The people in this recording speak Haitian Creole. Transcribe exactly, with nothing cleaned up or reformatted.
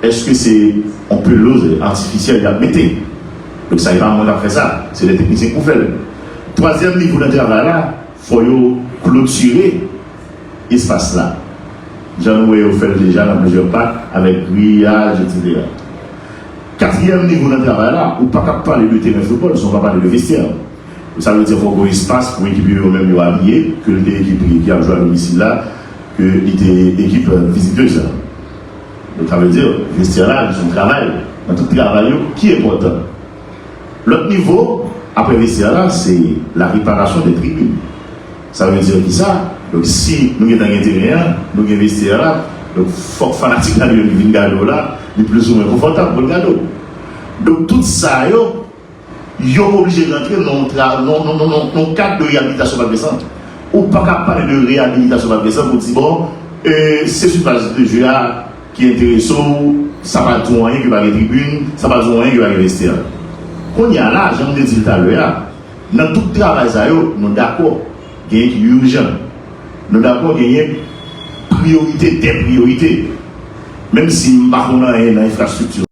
Èske se yon peloz atifisyèl y ap mete? Donk, sa, se pa mwen k ap fè sa. Se lè teknisyen k pou fè l. Twazyèm nivo nan travay la, fò yo klotire espas la. Jan nou wè yo fè l deja nan plizyè pak, avèk griyaj, etsetera. Katriyèm nivo nan travay la, ou pa ka pale de teren foutbòl san w pa pale de vestyè. Sa vle di fò gen espas pou ekip yo, yo menm yo abiye, ke l te ekip ki ap jwe a domisil la, ke li te ekip vizitè sa. Donk, sa vle di, vestyè la, li se yon travay. Nan tout travay yo, ki enpòtan. Lòt nivo, apre vestyè la, se la reparasyon de tribin. Sa vle di ki sa? Donk, si nou gentan gen teren an, nou gen vestyè la, donk, fòk fanatik la li menm ki vin gade w la, li plizoumwen konfòtab pou l gade w. Donk, tout sa yo, yo oblije rantre nan yon tra- nan, nan, nan, nan, nan kad de reyabilitasyon Pat Vensan. Ou pa ka pale de reyabilitasyon Pat Vensan pou di, bon, e, se sifas de jwe a ki enterese w, sa pa di w anyen ke pa gen tribin, sa pa di w anyen ke pa gen vestyè. Kounye a la, jan m te di l talè a, nan tout travay sa yo, nou dakò, genyen ki ijan. Nou dakò, genyen priyorite dè priyorite. Menm si m pa konn anyen nan enfrastrikti